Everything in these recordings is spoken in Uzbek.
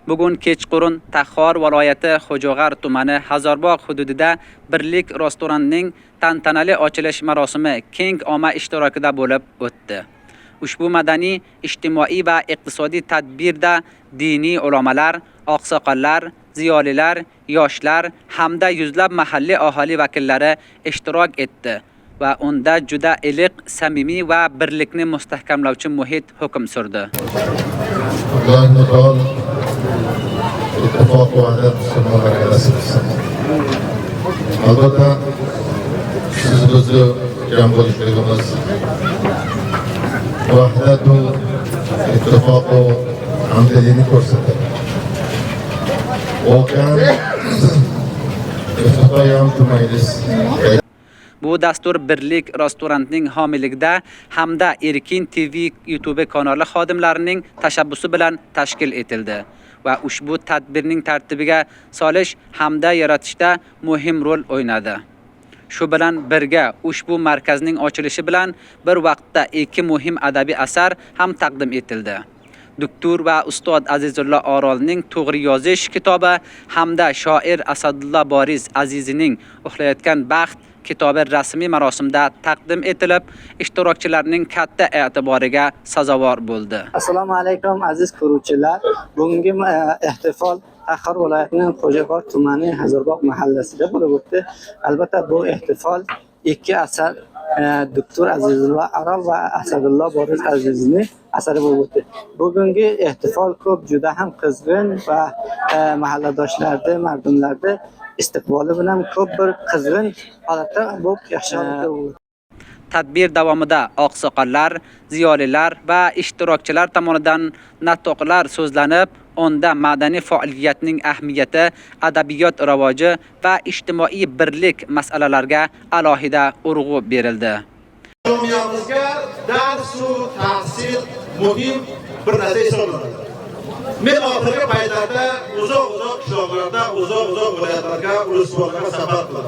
Bugun kechqurun Taxor viloyati Xo'jag'ar tumani Hazorbog' hududida Birlik restoranining tantanali ochilish marosimi keng omma ishtirokida bo'lib o'tdi. Ushbu madaniy, ijtimoiy va iqtisodiy tadbirda diniy ulamolar, oqsoqollar, ziyolilar, yoshlar hamda yuzlab mahalliy aholi vakillari ishtirok etdi va unda juda iliq, samimiy va birlikni mustahkamlovchi muhit hukm surdi. Alloh taolo ittifoq va vahdat musulmonlarga nasib qilsin. Albatta, siz bizni jam bo'lishligimiz vahdatu ittifoqu hamdilini ko'rsatadi. Voqean iftitohiyam majlis. Bu dastur Birlik restoranining homiyligida hamda Erkin TV YouTube kanali xodimlarining tashabbusi bilan tashkil etildi va ushbu tadbirning tartibiga solish hamda yaratishda muhim rol o'ynadi. Shu bilan birga ushbu markazning ochilishi bilan bir vaqtda ikki muhim adabiy asar ham taqdim etildi. Doktor va ustod Azizullo Orolning To'g'ri yozish kitobi hamda shoir Asadullo Boriz Azizining Uxlayotgan baxt kitobi rasmiy marosimda taqdim etilib, ishtirokchilarning katta e'tiboriga sazovor bo'ldi. Assalomu alaykum, aziz ko'ruvchilar. Bugungi ihtifol Taxor viloyatining Xo'jag'or tumani Hazorbog' mahallasida bo'lib o'tdi. Albatta, bu ihtifol ikki asar, doktor Azizullo Arol va Asadullo Boriz Azizning asari bo'lib o'tdi. Bugungi ihtifol ko'p, juda ham qizg'in va mahalladoshlarni, mardumlarni istiqboli bilan ko'p bir qizg'in holatda bo'lib, yaxshi holatda bo'lib o'tdi. Tadbir davomida oqsoqollar, ziyolilar va ishtirokchilar tomonidan nutqlar so'zlanib, unda madaniy faoliyatning ahamiyati, adabiyot rivoji va ijtimoiy birlik masalalariga alohida urg'u berildi. Jomiyamizga darsu tahsil muhim bir narsa hisoblanadi. Men oxirgi paytlarda uzoq-uzoq qishloqlarda, uzoq-uzoq viloyatlarga, uluslarga safar qildim.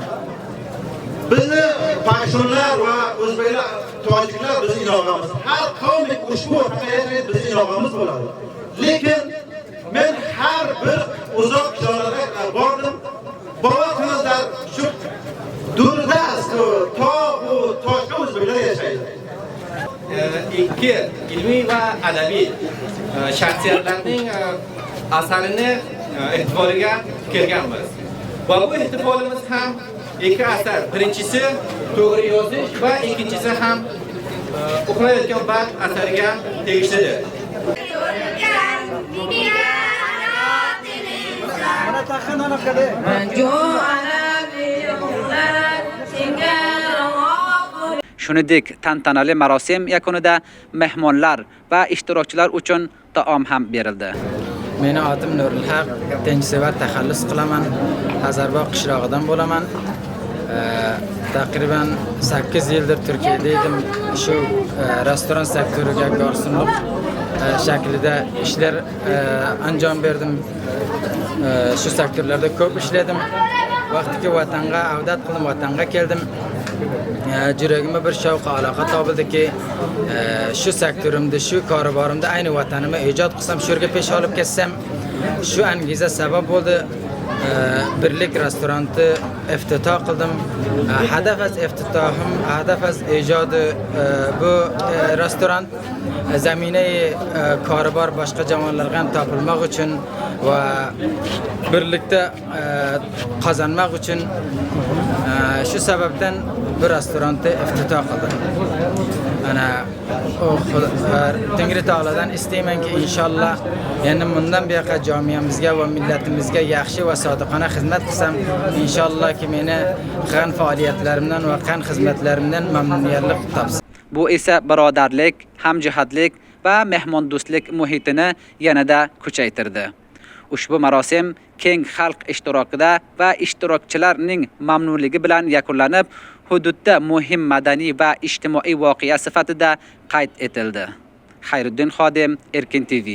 Bizni pashtunlar va o'zbeklar, tojiklar bizni inog'amiz. Har qavmlik ushbu yashaydi, bizni inog'amiz bo'ladi. Lekin men har bir uzoq qishloqlarga bordim. Bovar qilinglar, shu durdast, tog' u toshga o'zbeklar yashaydi. Ikki ilmiy va adabiy shaxsiyatlarning asarini ehtifoliga kelganmiz. Va bu ehtifolimiz ham ikki asar. Birinchisi To'g'ri yozish va ikkinchisi ham Uxlayotgan baxt asariga tegishlidir. من جوع بيغلى سنجار. Shuningdek, tantanali marosim yakunida mehmonlar va ishtirokchilar uchun taom ham berildi. Meni otim Nurulhaq, Tinchsevar taxallus qilaman. Hazarbog' qishlog'idan bo'laman. Taqriban 8 yildir Turkiyada edim. Shu restoran sektoriga garsonlik shaklida ishlar anjom berdim. Shu sektorlarda ko'p ishladim. Vaqtiki vatanga avdat qildim, vatanga keldim. Yuragimga bir shavq aloqa topildiki, shu sektorimda, shu koriborimda ayni vatanimga ijod qilsam, shu yerga pesh olib ketsam, shu angiza sabab bo'ldi. Birlik restoranni iftitoh qildim. Hadaf az iftitohim, hadaf az ijod bu restoran zamina koribor boshqa javonlarga ham topilmoq uchun va birlikda qozonmoq uchun, shu sababdan bu restoranni iftitoh qildim. Ana Tengri taolodan istaymanki, inshaalloh yana bundan buyoqqa jamiyamizga va millatimizga yaxshi va sodiqona xizmat qilsam, inshaallohki meni qilgan faoliyatlarimdan va qilgan xizmatlarimdan mamnuniyatlik topsin. Bu esa birodarlik, hamjihatlik va mehmondo'stlik muhitini yanada kuchaytirdi. Ushbu marosim keng xalq ishtirokida va ishtirokchilarning mamnunligi bilan yakunlanib, hududda muhim madaniy va ijtimoiy voqea sifatida qayd etildi. Xayriddin Xodim, Erkin TV.